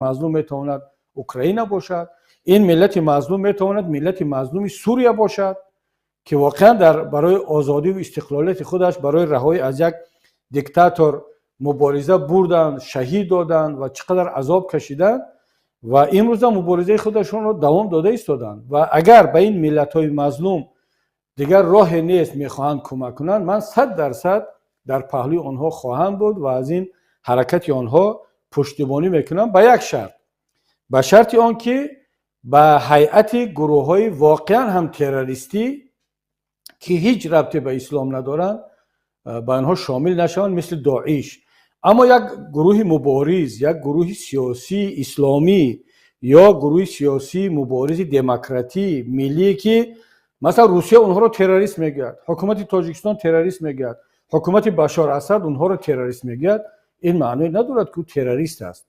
Мазлум метавонад Украина бошад, ин миллати мазлум метавонад миллати мазлуми Сурия бошад, ки воқеан дар барои озодиву истиқлолияти худаш, барои раҳоӣ аз як диктатор мубориза бурданд, шаҳид доданд ва чӣ қадар азоб кашиданд ва имрӯза муборизаи худашонро давом дода истоданд. Ва агар ба ин миллатҳои мазлум дигар роҳе нест, мехоҳанд кӯмак кунанд, ман 100% дар паҳлӯи онҳо хоҳам буд ва аз ин ҳаракати онҳо пуштибонӣ мекунам ба як шарт, ба шарти он ки ба ҳайати гурӯҳҳои воқеан ҳам террористӣ, ки ҳеҷ рабте ба ислом надоранд, ба онҳо шомил нашаванд, мисли Доиш. Аммо як гурӯҳи мубориз, як гурӯҳи сиёсии исломӣ ё гурӯҳи сиёсии муборизи демократӣ миллие, ки масалан Русия онҳоро террорист мегӯяд, ҳукумати Тоҷикистон террорист мегӯяд, ҳукумати Башор Асад онҳоро террорист мегӯяд, ин маъное надорад, ки ӯ террорист аст.